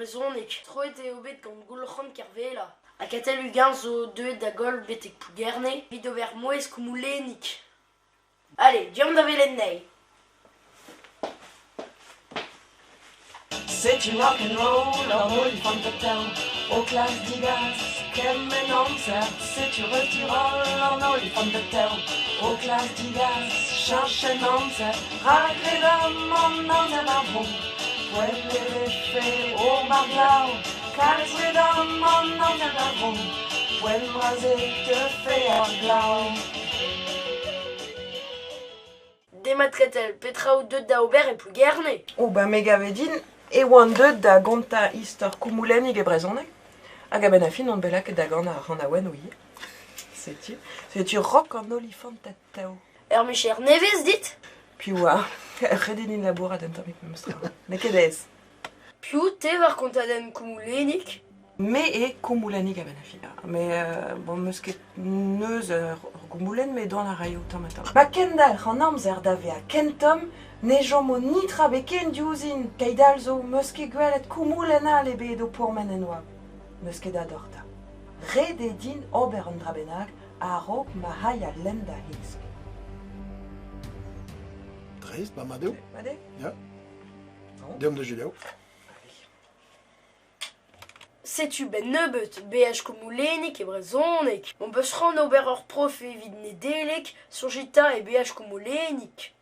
brezhoneg. Troet eo bet gant Goulc'han Kervella. Ha Katell Uguen zo deuet da goll betek Plougerne evit ober mouezh koumoulennig. Allez, deomp da welet anezhi. Setu rock'n'roll an olifant atav o klask digas kement amzer. Setu retirol an olifant atav o klask digas cheñch en amzer. Rak redom an amzer war vro, poent e vefe ober glav. Kalz redom an amzer war vro, poent bras e teufe ar glav. Demat Katell, petra out deuet da ober e Plougerne? Oh ben me gave din e oan deuet da gontañ istor koumoulennig e brezhoneg hag a-benn ar fin on bet lakaet da ganañ ar c'hanaouennoù ivez. Setu. Setu rock an olifant atav. Ur micher nevez dit? Piv oa? Ret eo din labourat un tammig memestra. N'eo ket aes. Piv te war kontadenn koumoulennig? Me eo koumoulennig a-benn ar fin. Mais bon, 'meus ket neuz ur goumoulenn met dont a raio tamm-ha-tamm. Ma kendalc'h an amzer da vezañ ken tomm ne chomo netra ebet ken diouzhin. Keit-all zo 'meus ket gwelet koumoulenn all ebet o pourmen en oabl. N'eus ket da dortañ. Ret eo din ober un dra bennak a-raok ma c'hall al lenn da hesk. Dreist, ba mat eo. Mat eo? Ya. Deomp da selaou. Setu 'benn nebeut beaj koumoulennek e brezhoneg. M'hon beus c'hoant ober ur prof evit Nedeleg, soñjit 'ta e beaj koumoulennek.